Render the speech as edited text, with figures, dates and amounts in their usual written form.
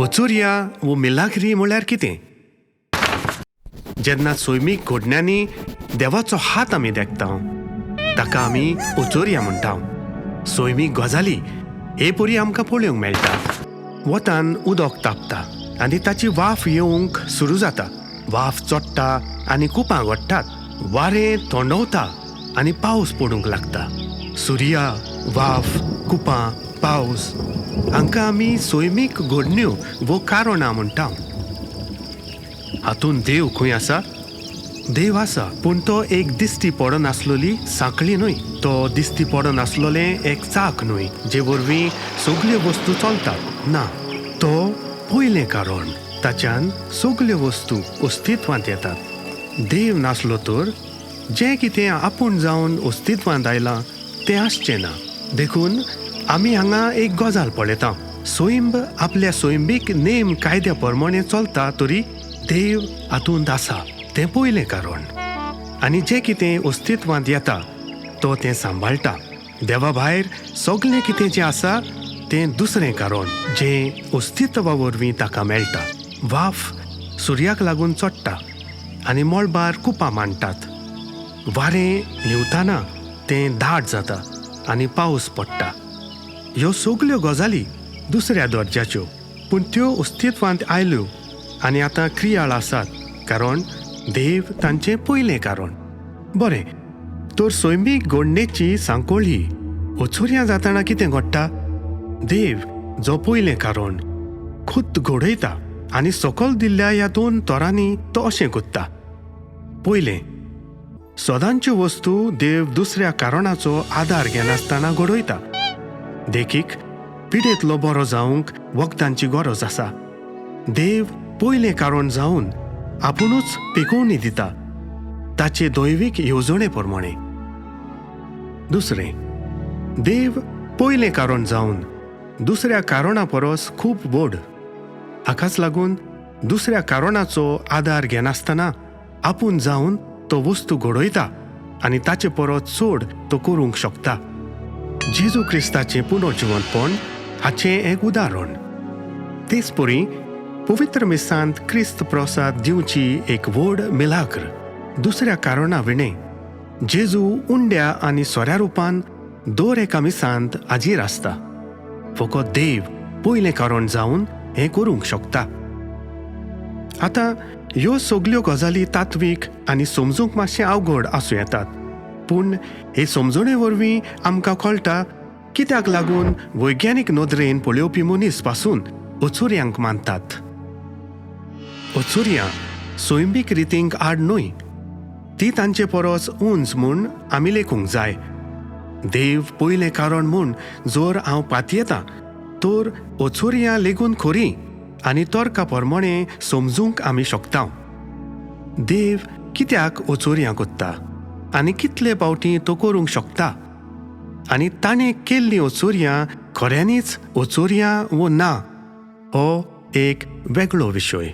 ओचुरया वो मिलाग्री म्हळ्यार कितें? जेन्ना सैमीक घडण्यांनी देवाचो हात आमी देखता, ताका आमी ओचोरया म्हणटा. सैमीक गजाली हे परी आमकां पळोवंक मेळटा. वतान उदक तापता आनी ताची वाफ येवंक सुरू जाता. वाफ चडटा आनी कुपां घडटात. वारें तोंडवता आनी पावस पडूंक लागता. सुर्या, वाफ, कुपां, पावस हांकां आमी सैमीक घडण्यो वो कारणां म्हणटा. हातूंत देव खंय आसा? देव आसा, पूण तो एक दिश्टी पडनासलेली सांखळी न्हय. तो दिश्टी पडनासलेलें एक चाक न्हय जे वरवीं सगल्यो वस्तू चलतात. ना, तो पयलें कारण. ताच्यान सगल्यो वस्तू अस्तित्वांत येतात. देव नासलो तर जें कितें आपूण जावन अस्तित्वांत आयलां तें आसचें ना. देखून आमी हांगा एक गजाल पळयता. सैम आपल्या सैमीक नेम कायद्या प्रमाणे चलता तरी देव हातूंत आसा तें पयलें कारण. आनी जें कितें अस्तित्वांत येता तो तें सांबाळटा. देवा भायर सगलें कितें जें आसा तें दुसरें कारण जें अस्तित्वा वरवीं ताका मेळटा. वाफ सुर्याक लागून चडटा आनी मळबार कुपां मांडटात. वारें न्हिवतना तें दाट जाता आनी पावस पडटा. ह्यो सगल्यो गजाली दुसऱ्या दर्जाच्यो, पूण त्यो अस्तित्वांत आयल्यो आनी आतां क्रियाळ आसात कारण देव तांचें पयलें कारण. बरें, तर सैमीक घडणेची सांकळ ही. ओचुरयां जातना कितें घडटा? देव जो पयलें कारण खुद्द घडयता आनी सकल दिल्ल्या ह्या दोन तरांनी तो अशें करता. पयलें, सदांच्यो वस्तू देव दुसऱ्या कारणाचो आदार घेनासतना घडयता. देखीक, पिडेंतलो बरो जावंक वखदांची गरज आसा. देव पयलें कारण जावन आपुणूच पिकोवणी दिता ताचे दैवीक येवजणे प्रमाणे. दुसरें, देव पयलें कारण जावन दुसऱ्या कारणा परस खूब व्हड. हाकाच लागून दुसऱ्या कारणाचो आदार घेनासतना आपूण जावन तो वस्तू घडयता आनी ताचे परस चड तो करूंक शकता. जेजू क्रिस्ताचें पुनर्जिवंतपण हाचें एक उदाहरण. तेच परी पवित्र मिसांत क्रिस्त प्रसाद दिवची एक व्हड मिलाग्र. दुसऱ्या कारणा विणें जेजू उंड्या आनी सोऱ्या रुपान दर एका मिसांत हाजीर आसता. फकत देव पयलें कारण जावन हें करूंक शकता. आतां ह्यो सगल्यो गजाली तात्वीक आनी समजूंक मातशें अवघड आसूं येतात, पूण हे समजणे वरवीं आमकां कळटा कित्याक लागून वैज्ञानीक नदरेन पळोवपी मनीस पासून अचुर्यांक मानतात. अचुर्यां सैमीक रितींक आड न्हय, ती तांचे परस उंच म्हूण आमी लेखूंक जाय. देव पयलें कारण म्हूण जर हांव पातयेतां तर अचुर्यां लेगून खरी आनी तर्का प्रमाणे समजूंक आमी शकता. देव कित्याक अचुर्यां करता आनी कितले फावटी तो करूंक शकता आनी ताणें केल्लीं अचुर्यां खऱ्यांनीच अचुर्यां वो ना हो एक वेगळो विशय.